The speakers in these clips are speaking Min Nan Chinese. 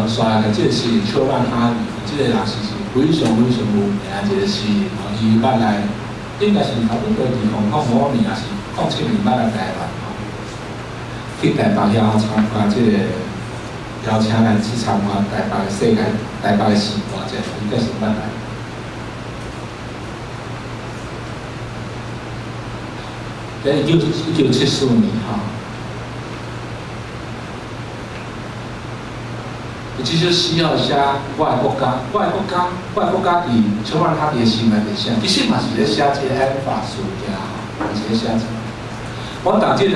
煞來這個詩人丘曼哈迪，這個人是非常非常有名一個詩人吼，伊捌來，應該是差不多2005年，抑是07年捌來台灣吼，去台北遐參加這個邀請來去參觀台北的世界台北的詩大節，應該是捌來。在1974年吼。這首詩哦寫我的國家，我的國家，我的國家佇丘曼哈迪的心內佇寫，其實嘛是咧寫這個安法事件吼，嘛是咧寫這個。我逐日呢，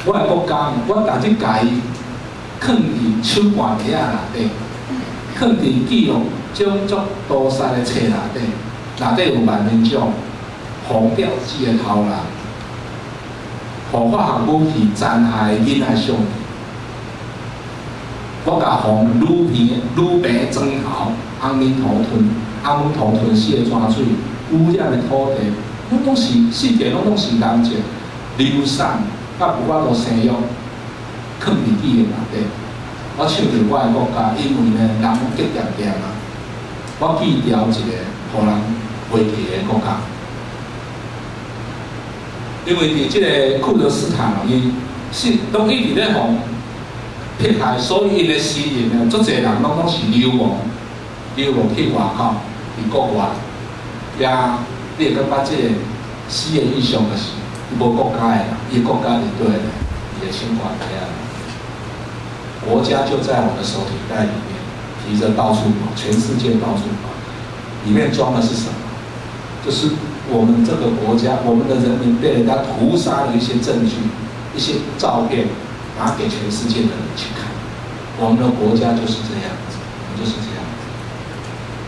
我的國家，我逐日共伊囥佇手腕袋仔內底，囥佇記錄種族屠殺的冊內底，內底有萬民獎、紅標誌的頭人，予化學武器殘害囡仔相片。我共予女片、女病砖頭、紅面塗吞、紅面塗吞四個泉水，污染的土地，攏總是世界攏總是人情流散，佮無法度生育，囥佇記憶內底。我唱著我的國家，因為呢，人攏激恬恬啊。我記牢一個予人遺棄的國家，因為佇這個庫德斯坦哦，伊是攏一直咧予迫害，所以𪜶的詩人呢，足濟人攏總是流亡，流亡去外口，佇國外。也，你會感覺這個詩的意象就是伊無國家的人，伊國家佇佗咧？伊的手腕底仔。國家就在我的手提袋裡面，提着到處跑，全世界到處跑。裡面裝的是什麼？就是我們這個國家，我們的人民被人家屠殺的一些證據、一些照片。拿給全世界的人去看，我們的國家就是這樣子，我們就是這樣子。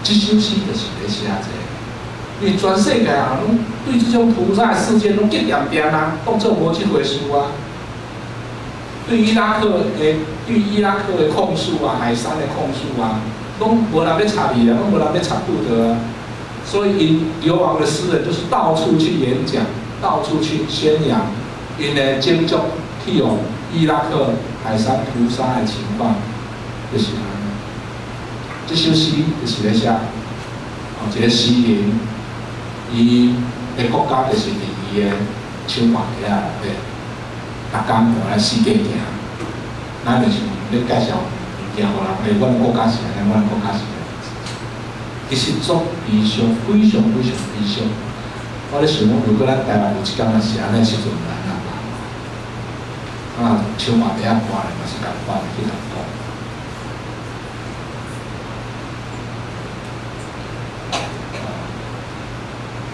這首詩就是咧寫這個，因為全世界啊，攏對這種屠殺事件攏激恬恬啊，當做無這回事啊。對伊拉克的控訴啊，海珊的控訴啊，攏無人欲插伊啊，攏無人欲插庫德啊。所以，𪜶流亡的詩人就是到處去演講，到處去宣揚，𪜶的種族去予伊拉克海珊屠殺的情況，就是按呢。這首詩就是咧寫，哦，一個詩人，伊的國家就是佇伊的手腕底仔內底，逐工來世界行，咱就是咧介紹物件予人，欸，阮國家是按呢，阮國家是按呢。其實足悲傷，非常非常悲傷。我咧想講，如果咱台灣有一工若是按呢時陣，按怎辦？啊，手腕底仔掛咧嘛是仝款去共講。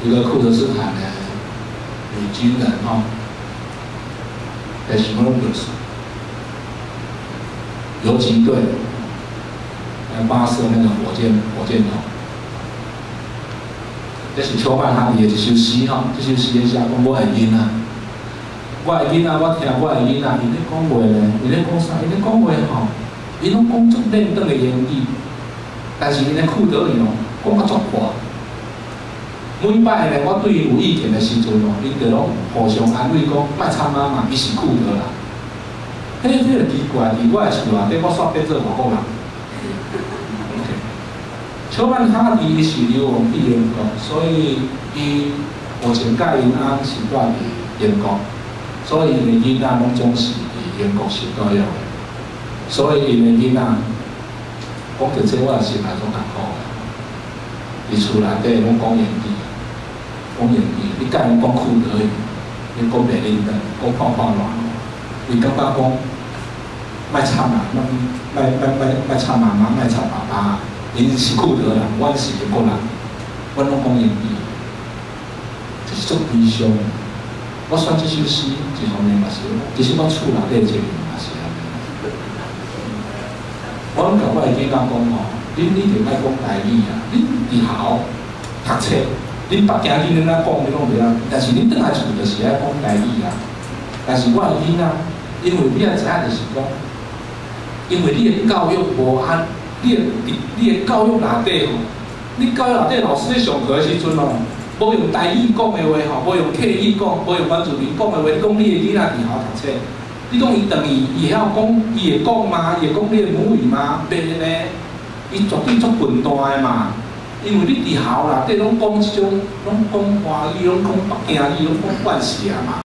一個庫德斯坦的女軍人吼，ペシムル斯，游擊隊來發射那個火箭筒。這是丘曼哈迪的一首詩吼，這首詩咧寫講我的囡仔。我的囡仔，我聽我的囡仔，𪜶咧講話咧，𪜶咧講啥？𪜶咧講話吼，𪜶攏講足輪轉的言語，但是𪜶的庫德語哦，講甲足快。每擺咧，我對𪜶有意見的時陣哦，𪜶就攏互相安慰講，莫插媽媽，伊是庫德人。彼這個奇怪，佇我的厝內底，我煞變做外國人。丘曼哈迪伊是流亡去英國，所以伊目前佮𪜶翁是住佇英國。所以𪜶的囡仔攏總是佇英國受教育的，所以𪜶的囡仔講著這，我也是嘛足艱苦的。佇厝內底攏講英語，講英語，你佮𪜶講庫德語，𪜶講袂認得，講破破爛爛。伊感覺講，莫插啊，莫莫莫莫莫插媽媽，莫插爸爸，𪜶是庫德人，阮是英國人，阮攏講英語，這是足悲傷的。我選這首詩，一方面嘛是，其實我厝內底這邊嘛是按呢。我攏共我的囡仔講吼，恁一定愛講台語啊！恁佇學校讀冊，恁北京語恁怎講，恁攏袂曉。但是恁轉來厝就是愛講台語啊。但是我的囡仔，因為你愛知影就是講，因為你的教育無按，你的教育內底吼，你教育內底老師咧上課的時陣吼，無用台語講的話吼，無用客語講，無用原住民講的話，你講你的囡仔佇學校讀冊，你講伊轉去，伊會曉講，伊會講嗎？伊會講你的母語嗎？袂呢，伊絕對足笨蛋的嘛。因為你佇校內底攏講這種，攏講華語，攏講北京語，攏講慣勢啊嘛。